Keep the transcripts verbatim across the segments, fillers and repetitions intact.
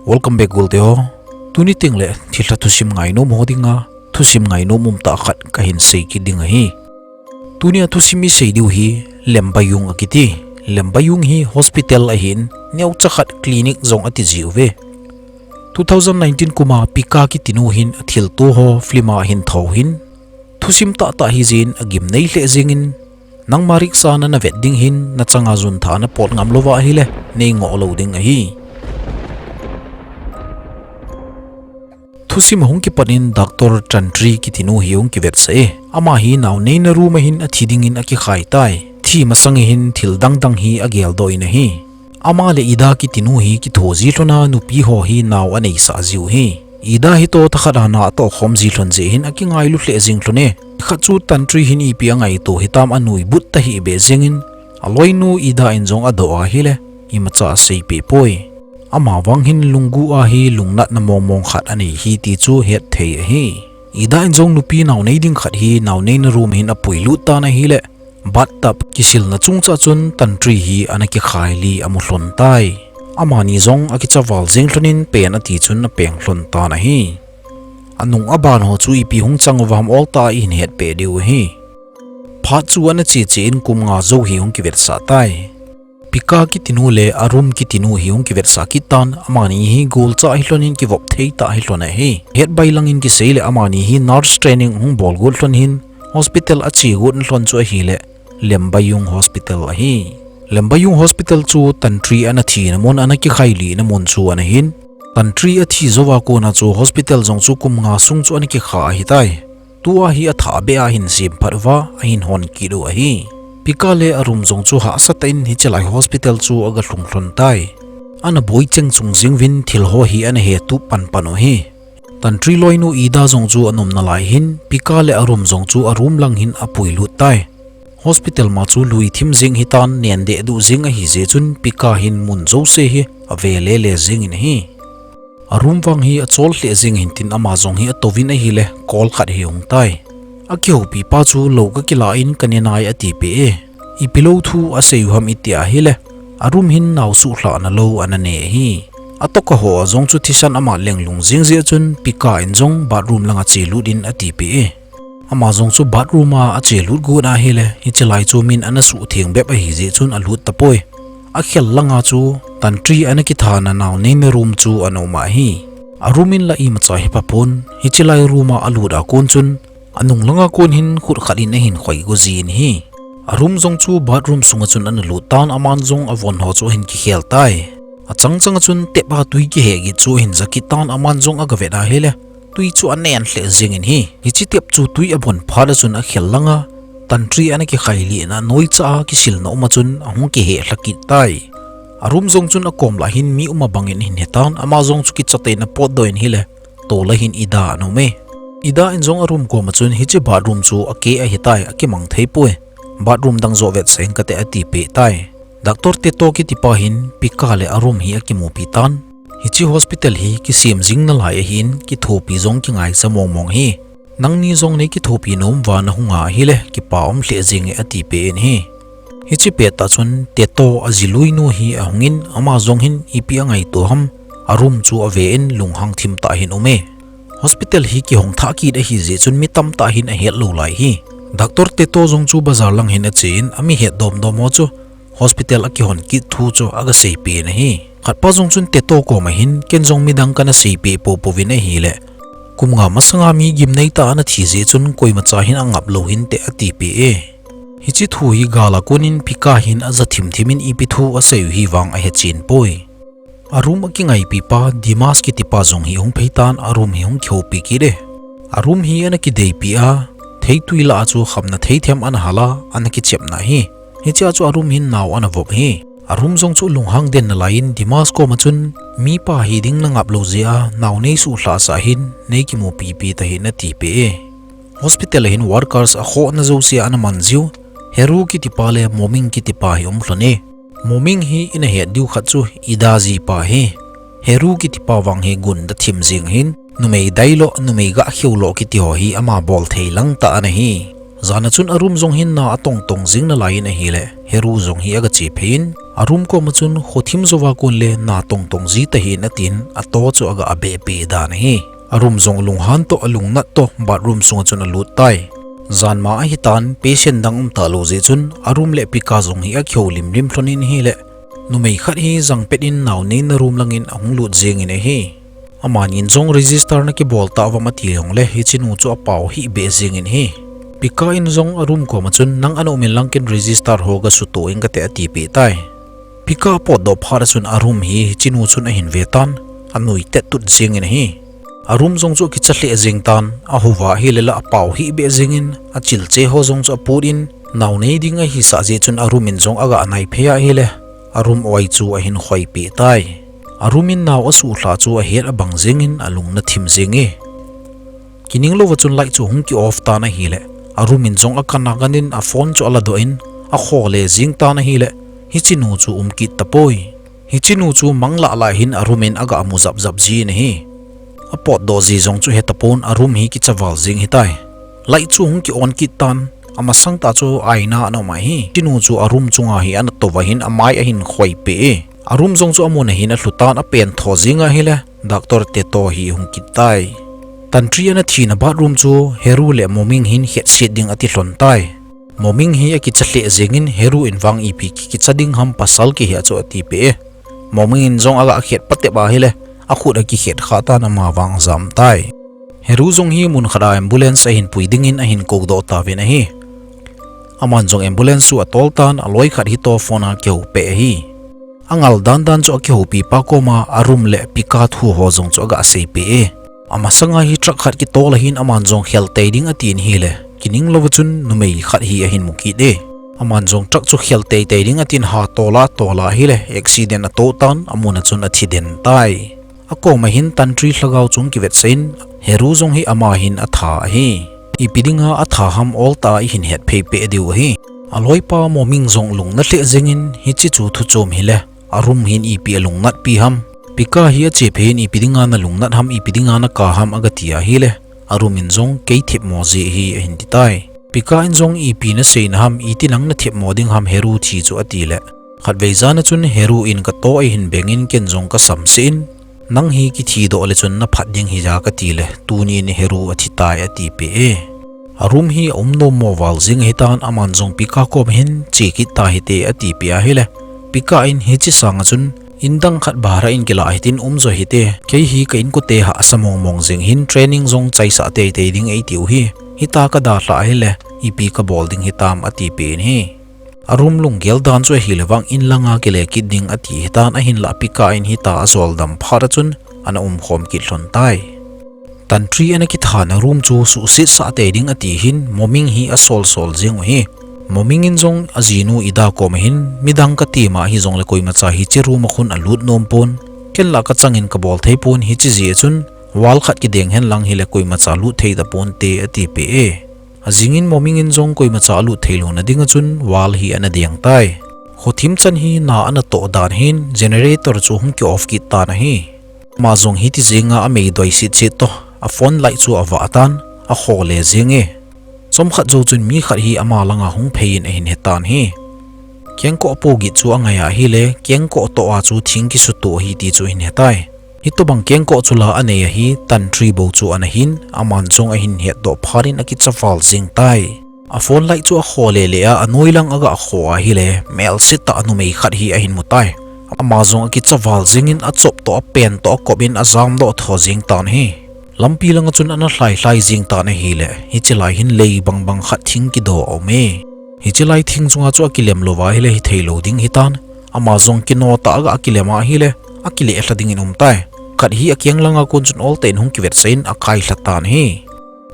Welcome back, gol te ho. Tuni teng le thilha thusim ngainom ho dinga thusim ngainom umtah khat kahin sei kit ding ahi. Tunia thusim isei diu hi Lembayung akiti. Lembayung hi hospital ahin, neocha khat clinic jong ati jiuve. Two thousand nineteen kuma Pika kitinu hin athilto ho film a ahin thou hin, thusim tahtah hijin agimnei lheh jengin, nangma riksa nana vet ding hin nachanga juntha napot ngam louva ahile, nei ngoh lou ding ahi. Thusim ahung kipat in Doctor Tantri kitinu hi hung kivetsah e. Ama hi naoneina room a hin athi dingin akikhai tai. Thi masang hin thil dangdang hi ageldoh in ahi. Ama le Ida kitinu hi kitho ji lhona nupi ho hi nao aneisah jiu hi. Ida hi toh thakhat a na atohkhom ji lhon jeh hin akingailu lheh jeng lhon e. Khat chu Tantri hin ipi angaito hitam, anuibut tahih beh jengin, aloinu Ida in jong adoh ahile, imacha aseipeh poi. Amavang hin lunggu a hi lungnatna mongmong khat anei hi ti chu hetthei ahi. Ida in jong nupi naonei ding khat hi naoneina room hin apuilut tan ahile, bathtub kisilna chungchah chun Tantri hi ana kikhai li amu lhon tai. Amani jong akicha val jeng lhonin pen ati chun apeng lhon tan ahi. Anung aban ho chu ipi hung chang uvam oltah a ihin hetpeh diu ahi. Phat chu ana cheche in kum nga jou hi hung kivetsah tai. Pika kitinu le Arum kitinu hi hung kivetsah kit tan, amani hi golcha hilhonin kivop thei tah hilhon ahi. Hetbai langin kisei le amani hi nurse training hung bol got lhon hin, hospital ache got lhon chu ahile, Lembayung Hospital ahi. Lembayung Hospital chu Tantri ana thina mun, ana kikhai lina mun chu ana hin. Tantri athi jouva kona chu hospital jong chu kum nga sung chu ana kikha ahitai. Tua hi athah beh a ahin sem phat uva, ahin hon kit u ahi. Pika le Arum jong chu hahsatah in hiche lai hospital chu aga lhung lhon tai. Ana boi cheng chung jeng uvin thil ho hi ana hetup panpan u ahi. Tantri loinu Ida jong chu ana um nalai hin, Pika le Arum jong chu aroom lang hin apuilut tai. Hospital ma chu lui thim jeng hitan, nen dehduh jeng ahijeh chun Pika hin mun jouse hi ave lele jengin ahi. Arum vang hi achol lheh jeng hintin ama jong hi atouvin ahile, call khat hi ahung tai. Akihoupi pa chu lou kakilah in kane nai atipeh e. Ipi lou thu asei u ham iti ahile, Arum hin nao suhlhahna lou ana nei ahi. Atokaho a jong chu thisan amat lenglung jeng jeh chun Pika in jong bathroom langa chelut in atipeh e. Ama jong chu bathroom a achelut got ahile, hiche lai chu min ana suhtheng bep ahijeh chun alut tapoi. Akhel langa chu Tantri ana kithana naoneina room chu ana um ahi. Arum in la imacha hi phapon, hiche lai room a alut a kon chun, anung langa kon hin khut khat in ahin khoi go jin ahi. Arum jong chu bathroom sunga chun ana lut tan, aman jong avon ho chu ahin kikhel tai. Achang changa chun tap a tui kiheh git chu ahin ja kit tan, aman jong aga vet ahile, tui chu anen lheh jengin ahi. Hiche tap chu tui abon phat a chun akhel langa Tantri ana kikhai lina noicha a kisilna um a chun ahung kiheh lha kit tai. Arum jong chun akom lah hin mi um abangin ahin hetan, ama jong chu kichatah in apotdoh in ahile, tol a hin Ida ana um e. Ida in jong Arum koma chun hiche bathroom chu akeh ahitai, akimang thei poi. Bathroom dang joh vetsah inge kati atipeh tai. Doctor Teto kitipa hin Pika le Arum hi akimupi tan. Hiche hospital hi kisem jing nalai ahin, kithopi jong kingaichat mongmong ahi. Nangni jong nei kithopi nom uva nahung a ahile, kipa um lheh jenge atipeh in ahi. Hiche pettah chun Teto ajiluinu hi ahungin, ama jong hin ipi angaito ham, Arum chu ave in lunghang thim tah hin um e. Hospital hi kihong thah kit ahijeh chun mi tamtah hin ahet lou lai ahi. Doctor Teto jong chu bazar lang hin ache in, ami het domdom ho chu hospital akihon kit thu chu aga seipeh in ahi. Khatpa jong chun Teto koma hin, ken jong midang kana seipeh poupou vin ahile, kum nga masanga mi gimnei tah a ana thi jeh chun koimacha hin angap lou hinte atipeh e. Hiche thu hi gal a konin Pika hin aja thimthim in ipi thu asei u hi vang ahechen poi. Arum akingaipi pa Dimas kitipa jong hi ahung phei tan, Arum hi ahung kihoupi kit e. Arum hi ana kideipi a, theitwi lah a chu khamna theithem ana hal a, ana kichepna ahi. Hichea chu Arum hin nao ana vop ahi. Arum jong chu lunghang den nalai in Dimas koma chun, mipa hiding nangap lou jeh a nao nei suhlhahsah hin, nei kimupipi tahih in atipeh e. Hospital a hin workers akhohna jouse ana man jiu Heru kitipa le Moming kitipa hi um lhon e. Moming hi ina het diu khat chu Ida jipa ahi. Heru kitipa vang hi gunda thim jeng ahin, numei dailo, numei gahkheulo kiti ho hi ama bol thei langtah ana hi. Jan a chun Arum jong hin na atongtong jing nalai in ahile, Heru jong hi aga chephei in, A room koma chun khothim jouva kon le na tong tong ji tahih in atin, ato chu aga abeh peh dan ahi. A room jong lunghan toh, alungnat toh, bathroom sunga chun alut tai. Janma ahitan, patient dang um talou jeh chun, a room le Pika jong hi akihoulim lim lhon in ahile, numei khat hi jangpet in naoneina room langin ahung lut jengin ahi. Amanin jong register nakibol tauvam ati jongle, hichenu chu apao hih beh jengin ahi. Pika in jong a room koma chun, nang ana um inlang ken register ho gasutoh inge kati, atipeh tai. Pika apotdoh phat a chun a room hi hichenu chun ahin ve tan, anui tettut jengin ahi. A room jong chu akicha lheh jeng tan, ahouva ahile la apao hih beh jengin, achilche ho jong chu aput in, naonei ding ahisah jeh chun a room in jong aga naiphei ahile, a room oi chu ahin khoipeh tai. A room in nao asuhlhah chu ahet abang jengin alung nathim jenge. Kining louva chun light chu hung ki off tan ahile, a room in jong akan akan in a phone chu aladoh in, akhole jeng tan ahile, hichenu chu um kit tapoi. Hichenu chu manglah lah hin a room in aga mu japjap jin ahi. Apotdoh ji jong chu hetapon, a room hi kicha val jeng ahitai. Light chu hung ki on kit tan, amasang tah chu aina ana um ahi. Hichenu chu a room chunga hi ana touva hin amai ahin khoipeh e. A room jong chu amun ahin alhu tan, apen tho jeng ahile, doctor te toh hi hung kit tai. Tantri ana thina bathroom chu Heru le Moming hin hetset ding ati lhon tai. Moming hi akicha lheh jengin Heru in vang ipi ki kicha ding ham, pasal kihi a chu atipeh e. Moming in jong aga khet patep ahile, akhut akikhet khah tan, ama vang ajam tai. Heru jong hi mun khat a ambulance ahin pui dingin ahin koudoh tauvin ahi. Aman jong ambulance chu atol tan, aloi khat hitoh phone a akihou peh ahi. Angal dandan chu akihoupi pa koma a room le Pika thu ho jong chu aga seipeh e. Amasanga hi truck khat kitol ahin, aman jong khel tei ding atin ahile, kining louva chun numei khat hi ahin mu kit e. Aman jong truck chu khel teitei ding atin, ha tola tola ahile, accident atoh tan, amun a chun athi den tai. Akoma hin Tantri lhagao chu hung kivetsah in, Heru jong hi ama hin atha ahi. Ipi dinga atha ham, oltah a ihin hetphei peh diu ahi. Aloipa Moming jong lung nalheh jengin, hiche chu thu chom hile, a room hin ipi alungnatpi ham. Pika hi achephei in ipi dinga nalungnat ham, ipi dinga nakap ham agati ahile, a room in jong kei themmo jeh ahi ahin ti tai. Pika in jong ipi naseina ham, iti nang nathemmo ding ham Heru thi chu atile, khatvei jan a chun Heru in katoh ahin bengin ken jong kasamseh in, nang hi kithidoh le chun naphat ding hija katile, tunin Heru athitai atipeh e. A room hi aum nommo val jeng ahitan, aman jong Pika koma hin che kit tahite atipeh ahile, Pika in hiche sanga chun, in dang khat bhara in kilah hitin umjo hite, kei hi ka inkote hahsa mongmong jeng hin training jong chaisah teitei ding eitiu hi, hitia kadalhah ahile, ipi kabol ding hitam atipeh in ahi. A room lunggel dan chu ahile vang in langa kile kit ding ati ahitan, ahinlah Pika in hitia ajoldam phat a chun ana umkhom kit lhon tai. Tantri ana kithana room chu suhsetsah tei ding ati hin Moming hi asolsol jeng u ahi. Moming in jong ajinu Ida koma hin, midang katema hijongle koimacha hiche room a khun alut nompon. Kenlah kachangin kabol theipon, hiche jeh a chun wall khat kideng henlang hile koimacha lut thei taponte atipeh e. Ajingin Moming in jong koimacha alut theilouna dinga chun wall hi ana deng tai. Khothim chan hi na ana toh dan hin generator chu hung ki off kit tan ahi. Ama jong hiti jenga ameidoi sitsit toh, a phone light chu avah tan, akhole jenge. Chomkhat jou chun mi khat hi ama langa hung phei in ahin hetan ahi. Kengkoh po git chu angai ahile, kengkoh toh a chu thing kisutoh ahi ti chu ahin hetai. Hitobang kengkoh chu la anei ahi, Tantri bou chu ana hin, aman jong ahin hetdoh phat in akicha val jeng tai. A phone light chu akhole le a, anoilang aga kho ahile, melsetah numei khat hi ahin mutai. Ama jong akicha val jengin achop toh, apen toh, akop in ajamdoh tho jeng tan ahi. Lampi langa chun ana lhailhai jeng tan ahile, hiche lai hin lei bangbang khat thing kido aume. Hiche lai thing chunga chu akilem louva ahile hitheilou ding ahitan. Ama jong kino tah a aga kilem ahile, akileh lha dingin umtai. Khat hi akeng langa kon chun oltah in hung kivetsah in akailha tan ahi.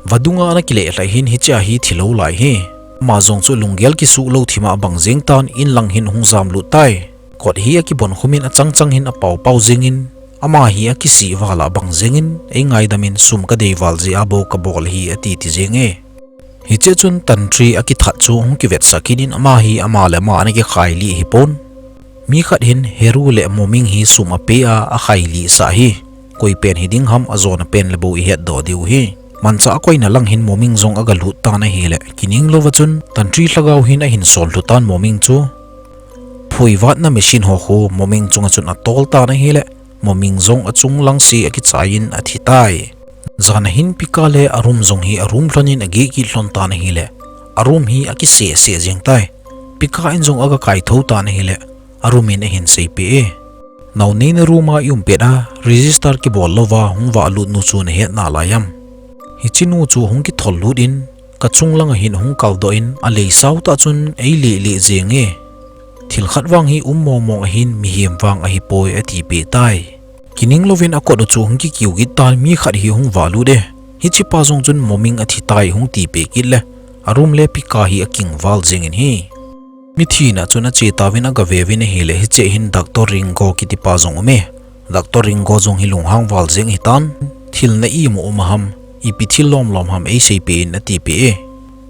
Vadunga ana kileh lha hin hichea hi thilou lai ahi. Ama jong chu lunggel kisuhlou thima abang jeng tan, in lang hin hung jamlut tai. Kot hi akibonkhum in achangchang hin apaopao jengin, ama hi akisih vala abang jengin, eingaidamin sum kadei val jeh a bou kabol ahi atiti jenge. Hichea chun Tantri akithat chu hung kivetsah kit in ama hi ama le ama ana kikhailih hipon. Mi khat hin Heru le Moming hi sum apea, akhailihsah ahi. Koipen hiding ham ajona pen le bou ihetdoh diu ahi. Manchah akoina lang hin Moming jong agalut tan ahile, kining louva chun Tantri lhagao hin ahin sonlhu tan Moming chu. phuivatna machine ho khu Moming chunga chun atol tan ahile, Moming jong achung lang se akichai in athi tai. Jan ahin Pika le Arum jong hi arum lhon in ageh kit lhon tan ahile, Arum hi akiseh seh jeng tai. Pika in jong aga kaitho tan ahile, Arum in ahin seipeh e. Naoneina room a i um pet a, register kibol louva hung vahlut nu chu nahet nalai am? Hiche nu chu hung kithol lut in, kachung langa hin hung kaldoh in, alei sao tah chun eileh leh jeng e. Thil khat vang hi um mong mong ahin, mihem vang ahipoi, atipeh tai. Kining louvin akot u chu hung kikiu kit tan, mi khat hi hung vahlut e. Hichepa jong chun Moming athi tai hung tipeh kit le, Arum le Pika hi akingval jeng in ahi. Mithina chun ache tauvin aga veuvin ahile, hiche hin Doctor Ringo kitipa jong um e. Doctor Ringo jong hi lunghang val jeng ahitan, thil na imu um ham, ipi thil lom lom ham eiseipeh in, atipeh e.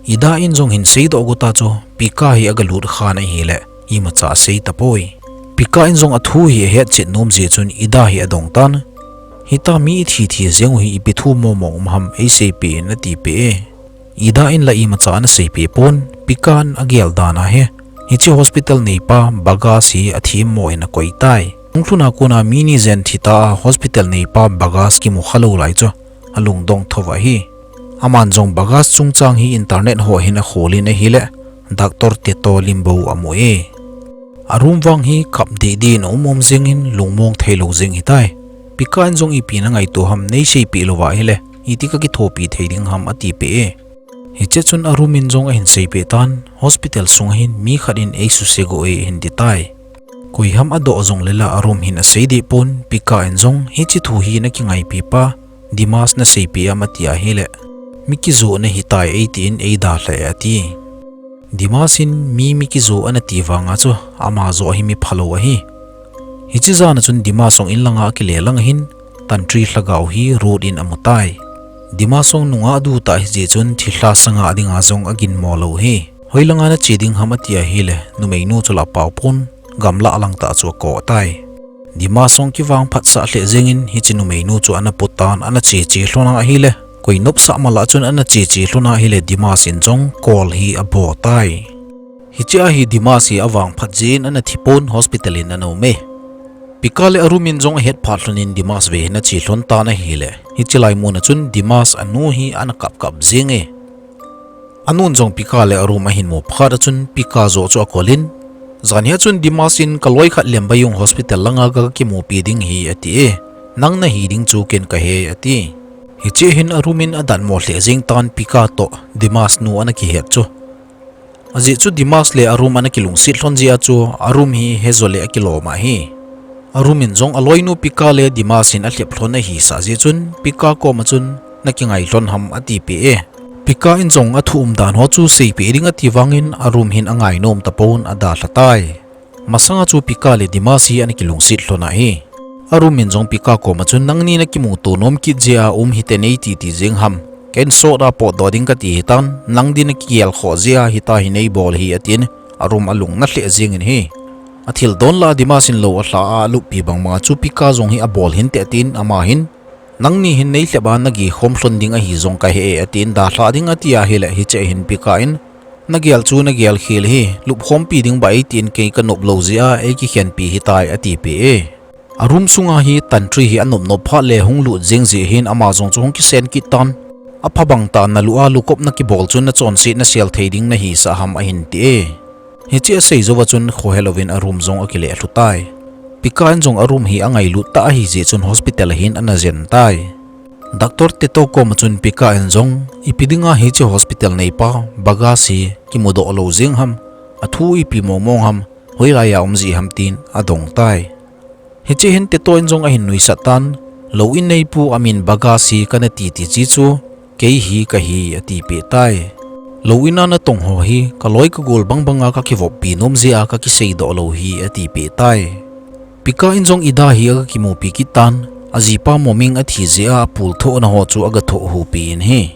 Ida in jong hin seidoh got a chu, Pika hi aga lut khan ahile, imacha asei tapoi. Pika in jong athu hi ahetchet nom jeh chun Ida hi adong tan, hita mi ithi thi jeng u hi ipi thu mong mong um ham eiseipeh in, atipeh e. Ida in la imacha ana seipeh pon, Pika in agel dan ahi. Hiche hospital neipa Bagas hi athemmo in akoi tai. Hung lhun a kona mi ni jen thita a hospital neipa Bagas kimu khalou lai chu alungdong thouva ahi. Aman jong Bagas chungchang hi internet ho hin akhol in ahile, Doctor Teto lim bou amu e. Arum vang hi kap deh deh in aum um jeng in lungmong theilou jeng ahitai. Pika in jong ipi na ngaito ham, neiseipeh louva ahile, iti kakithopi thei ding ham, atipeh e. Hiche chun Arum in jong ahin seipeh tan, hospital sunga hin mi khat in eisuse got e ahin ti tai. Koi ham adoh jongle la Arum hin asei deh pon, Pika in jong hiche thu hi na kingaipi pa, Dimas na seipeh am ati ahile, mi kijo nahitai eitin eidalha e ati. Dimas in mi, mi kijo ana ti vanga chu, ama joh hi mi phalou ahi. Hiche jana chun Dimas jong in langa akile lang ahin, Tantri lhagao hi road in amu tai. Dimas jong nungah du tah ahijeh chun thilha sanga dinga jong aginmo lou ahi. Hoilanga nache ding ham ati ahile, numeinu chu la apao pon, gamlah lang tah chu akou tai. Dimas jong kivangphatsah lheh jeng in hiche numeinu chu ana put tan, ana cheche lhon a ahile, koi nopsah malah chun ana cheche lhon a ahile, Dimas in jong call hi abol tai. Hiche a hi Dimas hi avangphat jeh in ana thi pon, hospital in ana um e. Pika le Arum in jong ahet phat lhon in Dimas ve hin ache lhon tan ahile, hiche lai mun a chun Dimas anu hi ana kap kap jeng e. Anun jong Pika le Arum ahin mu phat a chun Pika joh chu akol in, jan hi a chun Dimas in, kaloi khat Lembayung hospital langa kaga kimupi ding ahi ati e, nang nahi ding chu ken kahe ati. Hiche hin Arum in adatmo lheh jeng tan, Pika toh Dimas nu ana kihet chu. Ajeh chu Dimas le Arum ana kilungset lhon jeh a chu Arum hi hejo le akilom ahi. Arum in jong aloinu Pika le Dimas in alhep lhon ahisah jeh chun Pika koma chun, na kingai lhon ham, atipeh e. Pika in jong athu umdan ho chu seipeh ding ati vangin Arum hin angainom tapon adalha tai. Masanga chu Pika le Dimas hi ana kilungset lhon ahi. Arum in jong Pika koma chun, nangni nakimuto nom kit jeh a um hite neiti ti jeng ham, ken sot a potdoh ding kati ahitan, nang din nakigel khoh jeh a hitia hi neibol ahi, atin, Arum alung na lheh jeng in ahi. Athil don lah a Dimas in lou alha a aluppi bang banga chu Pika jong hi abol hinte atin, ama hin, nangni hin neilhep a nageh khom lhon ding ahi jong kahe e, atin, dalha ding ati ahile hiche hin Pika in, nagel chu nagel khel ahi, lupkhompi ding bah eitin, kei kanop lou jeh a eikikhenpi ahitai, atipeh e. Arum sunga hi Tantri hi anop nop phat le hung lut jeng jeh hin ama jong chu hung kisen kit tan. Aphabang tah a nalu a lukopna kibol chun nachonset nasel thei ding nahisah ham, ahin ti e. Hiche asei jouva chun khohe louvin Arum jong akile lhu tai. Pika in jong Arum hi angailut tah ahi jeh chun hospital a hin ana jen tai. Doctor Teto koma chun Pika in jong, ipi dinga hiche hospital neipa Bagas hi kimudoh lou jeng ham, athu ipi mong mong ham, hoilai a um ji ham, tin adong tai. Hiche hin Teto in jong ahin nuisat tan, lou in neipu amin Bagas hi kana titi ji chu, kei hi kahi, atipeh tai. Lou in a natong ho hi kaloi kagol bang banga kakivoppi nom jeh a kakiseidoh lou ahi, atipeh tai. Pika in jong Ida hi aga kimupi kit tan, ajipa Moming athi jeh a apul thohna ho chu aga thoh hupi in ahi.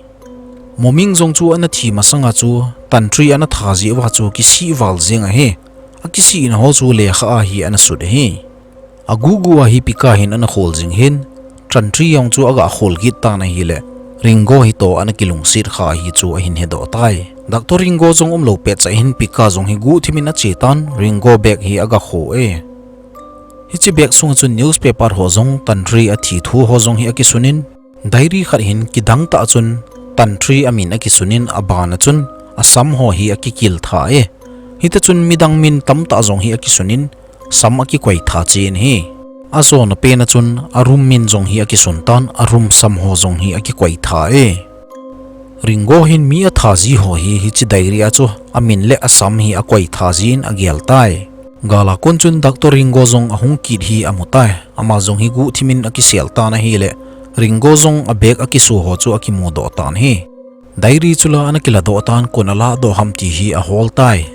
Moming jong chu ana thi masanga chu Tantri ana tha jeh uva chu kisih val jeng ahi. Akisihna ho chu lekha a hi ana sut ahi. Agugu a hi Pika hin ana khol jing hin, Tantri jong chu aga khol kit tan ahile, Ringo hi toh ana kilungset kha hi chu ahin hedoh tai. Doctor Ringo jong umlou pet chah hin Pika jong hi guhthim in ache tan, Ringo bag hi aga kho e. Hiche bag sunga chun newspaper ho jong, Tantri athi thu ho jong hi akisun in, diary khat hin kidang tah chun Tantri amin akisun in, abana chun asam ho hi akikil tha e. Hita chun midang min tamtah jong hi akisun in, sam akikoi tha chen hi. Ajona pen a chun a room min jong hi akisun tan, a room sam ho jong hi akikoi tha e. Ringo hin mi atha ji ho hi hiche diary a chu amin le asam hi akoi tha jin agel tai. Gal a kon chun Doctor Ringo jong ahung kit hi amu tai. Ama jong hi guhthim in akisel tan ahile, Ringo jong a bag akisu ho chu akimudoh tan hi. Diary chu la ana kiladoh tan, koin aladoh ham ti hi ahol tai.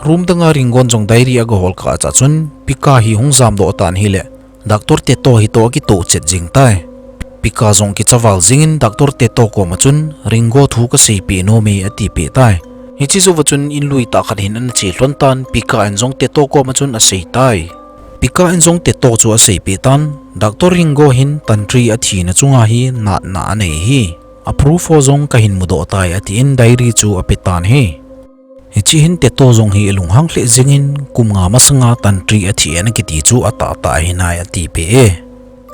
Room danga Ringon jong diary aga hol kah chah chun Pika hi hung jamdoh tan hile, Doctor Teto hi toh akitoh chet jing tai. Pika jong kichaval jingin Doctor Teto koma chun, Ringo thu kaseipeh nom e, atipeh tai. Hiche jouva chun in lui tah khat hin ana che lhon tan, Pika in jong Teto koma chun asei tai. Pika in jong Teto chu aseipeh tan, Doctor Ringo hin Tantri athina chunga hi natna anei hi. A proof ho jong kahin mudoh tai, atin diary chu ape tan hi. Hiche hin Teto jong hi alunghang lheh jingin, kum nga masanga Tantri athi e ana kiti chu atahtah ahi nai, atipeh e.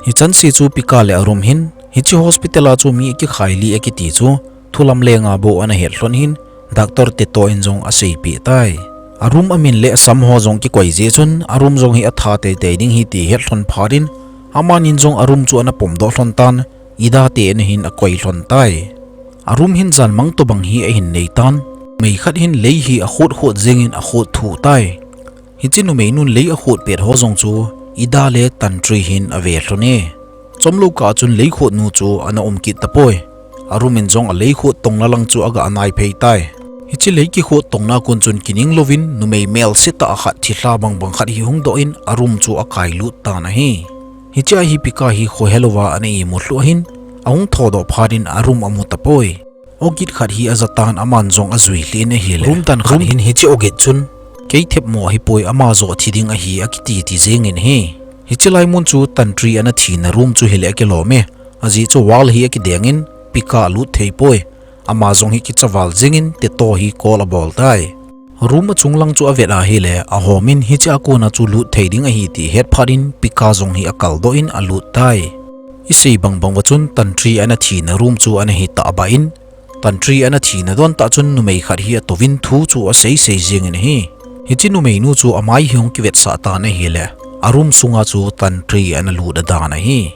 Hichan se chu Pika le a room hin, hiche hospital a chu mi akikhai li akiti chu, thulam lenga bou ana het lhon hin, Doctor Teto in jong aseipeh tai. A room amin le asam ho jong kikoi jeh chun, a room jong hi atha teitei ding hi ti het lhon phat in, amanin jong a room chu ana pomdoh lhon tan, Ida te ana hin akoi lhon tai. A room hin janmang tobang hi ahin nei tan. Numei khat hin lei hi akhot khot jengin akhot thuh tai. Hiche numeinun lei akhot pet ho jong chu Ida le Tantri hin ave lhon e. Chomlou kah chun lei khotnu chu ana um kit tapoi. A room in jong a lei khot tongna lang chu aga nai phei tai. Hiche lei kikhot tongna kon chun kining louvin numei melse tah khat thilha bangbang khat hi hung doh in a room chu akai lut tan ahi. Hichea hi Pika hi khohelouva ana imu lhuh ahin, ahung thodoh phat in a room amu tapoi. Ogit khat hi aja tan, aman jong ajui lheh in ahile, room dan khat hin hiche ogit chun, kei themmo ahipoi, ama joh thi ding ahi akiti ti jengin ahi. Hiche lai mun chu Tantri ana thina room chu hile akilom e. Ajeh chu wall hi akidengin, Pika alut thei poi. Ama jong hi kichaval jengin Teto hi call abol tai. Room achung lang chu avet ahile, ahomin hichea kona chu lut thei ding ahi ti het phat in Pika jong hi akaldoh in alut tai. Isei bangbang uva chun Tantri ana thina room chu ana hi tahbeh in, Tantri ana thina don tah chun numei khat hi atouvin thu chu asei sei jengin ahi. Hiche numeinu chu amai hi hung kivetsah tan ahile, a room sunga chu Tantri ana lut adan ahi.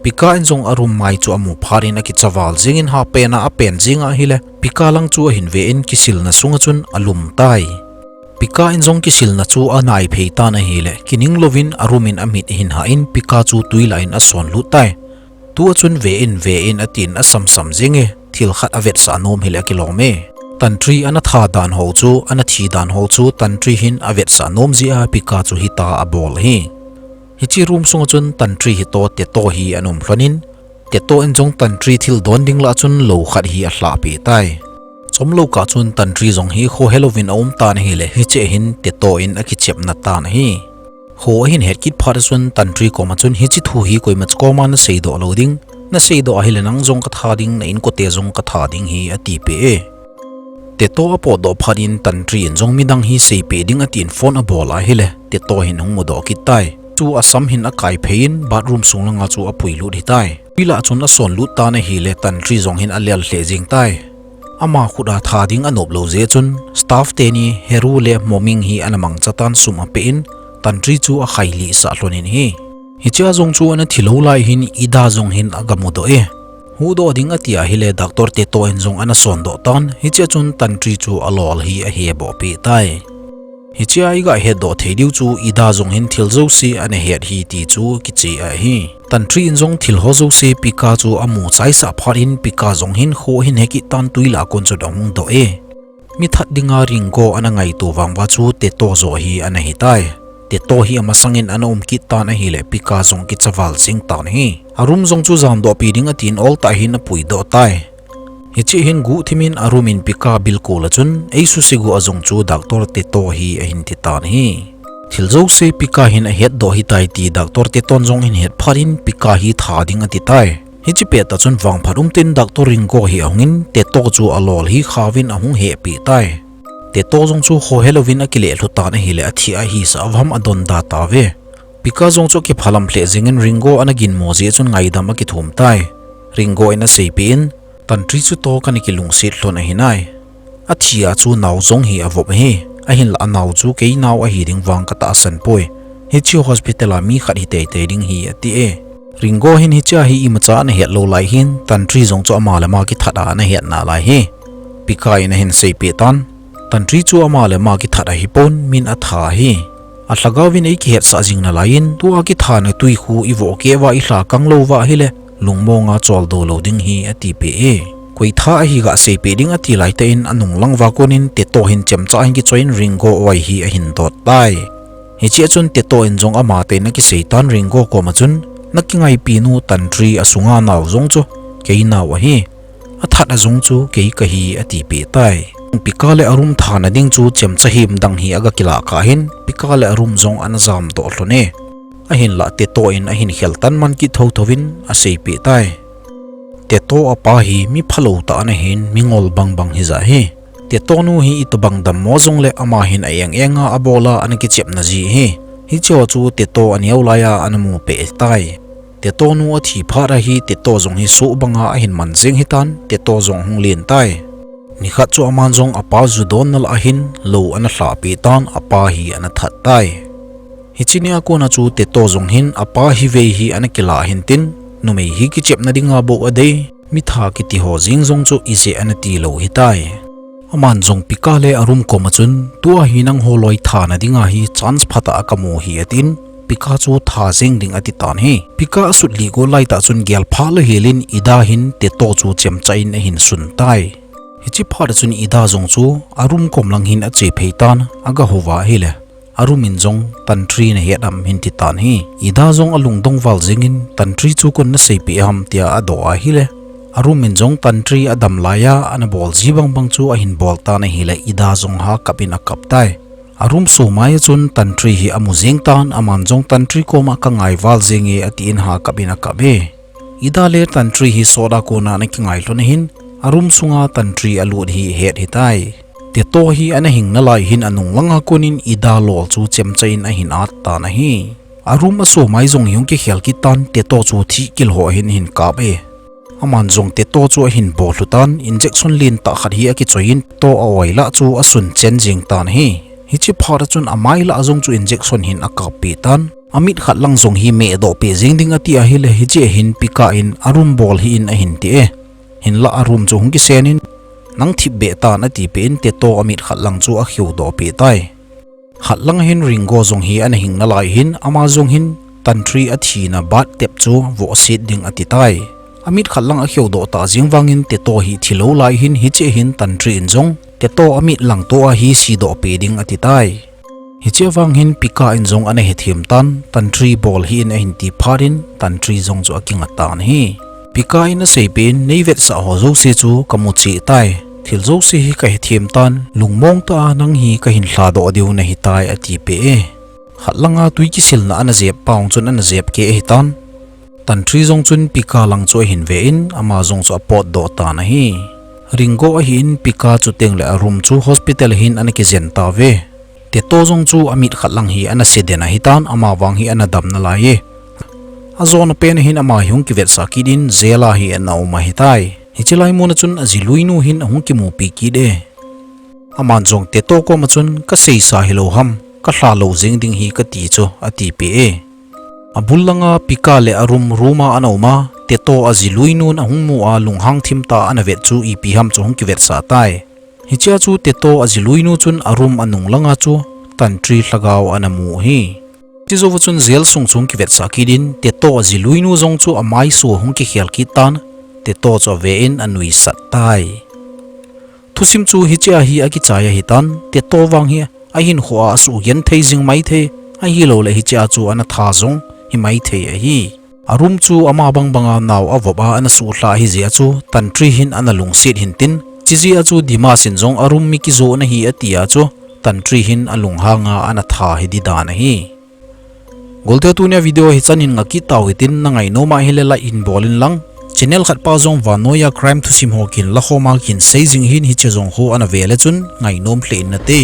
Pika in jong a room mai chu amu phat in akichaval jengin, hapena apen jeng ahile, Pika lang chu ahin ve in kisilna sunga chun alum tai. Pika in jong kisilna chu anai phei tan ahile, kining louvin a room in amit ahin hah in Pika chu twi lah in ason lut tai. Tua chun ve in, ve in atin asamsam jenge, thil khat avetsah nom hile akilom e. Tantri ana tha dan ho chu, ana thi dan ho chu Tantri hin avetsah nom jeh a Pika chu hitia abol ahi. Hiche room sunga chun Tantri hi toh Teto hi ana um lhon in, Teto in jong Tantri thil don ding lah chun lou khat hi alhah peh tai. Chomlou kah chun Tantri jong hi khohelouvin aum tan ahile, hichea hin Teto in akichepna tan ahi. Kho ahin het kit phat a chun Tantri koma chun hiche thu hi koima koma naseidoh lou ding, naseidoh ahile nang jong katha ding, na inkote jong katha ding hi atipeh e. Teto apotdoh phat in Tantri in jong midang hi seipeh ding atin phone abol ahile, Teto hin hung mudoh kit tai. Chu asam hin akai phei in bathroom sung langa chu apuilut hitai. Twi lah chun ason lut tan ahile Tantri jong hin alel lheh jeng tai. Ama khut a tha ding anop lou jeh chun, staff teni Heru le Moming hi ana mangcha tan sum apeh in, Tantri chu akhailih sah lhon in ahi. Hichea jong chu ana thilou lai hin Ida jong hin aga mudoh e. Huhdoh ding ati ahile Doctor Teto in jong ana sondoh tan, hichea chun Tantri chu alol hi aheboh peh tai. Hichea iga hetdoh thei diu chu Ida jong hin thil jouse ana het hi ti chu kicheh ahi. Tantri in jong thil ho jouse Pika chu amu chaisah phat in Pika jong hin kho ahin he kit tan twi lah a kon chun ahung doh e. Mi that dinga Ringo ana ngaito vang uva chu Teto joh hi ana hitai. Teto hi amasang in ana um kit tan ahile Pika jong kichaval jeng tan ahi. A room jong chu jamdoh pi ding atin oltah hin apuidoh tai. Hichea hin guhthim in a room in Pika bilkol a chun, eisuse guh a jong chu Doctor Teto hi ahin ti tan ahi. Thil jouse Pika hin ahetdoh hitai ti Doctor Teton jong ahin het phat in Pika hi tha ding ati tai. Hiche pet a chun vangphat um tin Doctor Ringo hi ahungin Teto chu alol hi khauvin ahung hehpeh tai. Teto jong chu khohe louvin akile lhu tan ahile athi a hisah vam adonda tauve. Pika jong chu akiphalam lheh jengin Ringo ana ginmo jeh chun ngaidam akithum tai. Ringo in aseipeh in, Tantri chu toh kana kilungset lhon ahi nai. Athi a chu nao jong hi avop ahi. Ahinlah anao chu kei nao ahi ding vang katahsan poi. Hiche hospital a mi khat hi teitei ding hi ati e. Ringo hin hichea hi imacha ana het lou lai hin, Tantri jong chu ama le ama kithat a ana het nalai hi. Pika in ahin seipeh tan, Tantri chu ama le ama kithat ahipon, min atha ahi. Alhagao vin eikihetsah jing nalai in, tua kithana tui khu ivoh keh uva ilha kang lou uva ahile, lungmong a choldo lou ding hi atipeh e. Koi tha ahi gah seipeh ding ati laitah in anung lang uva konin Teto hin chemcha hin kichoi in Ringo uva hi ahin dot tai. Hichea chun Teto in jong ama tah in akisei tan Ringo koma chun, nakingaipi nu Tantri asunga nao jong chu kei nao ahi. Athat a jong chu kei kahi atipeh tai. Pika le aroom thana ding chu chemcha him dang hi aga kilah kah hin, Pika le aroom jong ana jamdoh lhon e. Ahinlah Teto in ahin khel tan man kit thotho in aseipeh tai. Teto apa hi mi phalou tah ana hin, mi ngol bangbang hija hi. Teto nu hi itobang dammo jongle ama hin a eng enga abol a ana kichepna ji hi. Hicheho chu Teto aneo laiya ana mu peh tai. Teto nu athi phat a hi Teto jong hi soh banga ahin man jeng hitan, Teto jong ahung len tai. Nikhat chu aman jong apa ju donna lah a hin lou ana lhahpeh tan, apa hi ana that tai. Hiche nia kona chu Teto jong hin apa hi vei hi ana kilah hintin, numei hi kichepna dinga bou adei, mitha kiti ho jeng jong chu ijeh ana tilou hitai. Aman jong Pika le aroom koma chun, tua hi nangho loi thana dinga hi chance phatah a kamu hi atin, Pika chu tha jeng ding ati tan hi. Pika asut lih go laitah chun gel phat lou helin Ida hin Teto chu chemcha in ahin sun tai. Hiche phat a chun Ida jong chu aroom kom lang hin ache phei tan, aga houva ahile, aroom in jong Tantri nahet am hin ti tan hi. Ida jong alungdong val jengin Tantri chu koin naseipeh ham tia adoh ahile, aroom in jong Tantri adam laiya ana bol ji bangbang chu ahin bol tan ahile, Ida jong hakap in akap tai. Aroom somai a chun Tantri hi amu jeng tan, aman jong Tantri koma kangai val jenge atin hakap in akap e. Ida le Tantri hi sot a kona ana kingai lhon ahin, aroom sunga Tantri alut hi ahet hitai. Teto hi ana hing nalai hin anung langa konin Ida lol chu chemcha in ahin at tan ahi. Aroom asomai jong hi hung kikhel kit tan, Teto chu thihkil ho ahin ahin kap e. Aman jong Teto chu ahin bol lhu tan, injection lentah khat hi akichoi in Teto a-oi lah chu asun chen jeng tan ahi. Hiche phat a chun amai lah jong chu injection hin akappeh tan. Amit khat lang jong hi mehdoh peh jeng ding ati ahile, hichea hin Pika in aroom bol hih in ahin ti e. Hinlah aroom chu hung kisen in, nang thipbeh tan atipeh in Teto amit khat lang chu akheudoh peh tai. Khat lang hin Ringo jong hi ana hing nalai hin, ama jong hin Tantri athina bat tep chu vohset ding ati tai. Amit khat lang akheudoh tah jeng vangin Teto hi thilou lai hin, hichea hin Tantri in jong Teto amit lang toh a hi sidoh peh ding ati tai. Hichea vang hin Pika in jong ana hethem tan, Tantri bol hih in ahin ti phat in Tantri jong chu akinga tan ahi. Pika in aseipeh in, neivetsah ho jouse chu kamu cheh tai. Thil jouse hi kahethem tan, lungmong tah a nang hi kahin lhadoh diu nahitai atipeh e. Khat langa twi kisilna ana jep pa hung chun ana jep keh ahitan. Tantri jong chun Pika lang chu ahin ve in, ama jong chu apotdoh tan ahi. Ringo ahin Pika chuteng le aroom chu hospital a hin ana kijen tauve. Teto jong chu amit khat lang hi ana se den ahitan, ama vang hi ana dam nalai e. Ajona pen a hin ama hi hung kivetsah kit in jail a hi ana um ahitai. Hiche lai mun a chun ajiluinu hin ahung kimupi kit e. Aman jong Teto koma chun kaseisa hilou ham, kalha lou jeng ding hi kati chu atipeh e. Abul langa Pika le aroom room a ana um a, Teto ajiluinun ahung mu a lunghang thim tah a ana vet chu ipi ham chu hung kivetsah tai. Hichea chu Teto ajiluinu chun aroom anung langa chu Tantri lhagao ana mu ahi. Chujouva chun jail sung chu hung kivetsah kit in, Teto ajiluinu jong chu amaisu hung kikhel kit tan, Teto chu ave in anuisat tai. Thusim chu hichea hi akichai ahitan, Teto vang hi ahinkhoa asugenthei jing maithei, ahilouleh hichea chu ana tha jong hi maithei ahi. Aroom chu ama bangbanga nao avop a ana suhlha ahijeh a chu Tantri hin ana lungset hintin, chujeh a chu Dimas in jong aroom mi kijoh nahi atia chu Tantri hin alunghanga ana tha hi di dan ahi. Golte, tunia video hichan hin ngah kit tau hitin, nangai nom ahile like hin bol in lang, Channel khat pa jong vannoi a crime thusim ho kin lakhom a kin sei jing hin hiche jong ho ana ve le chun ngainom lheh in nate.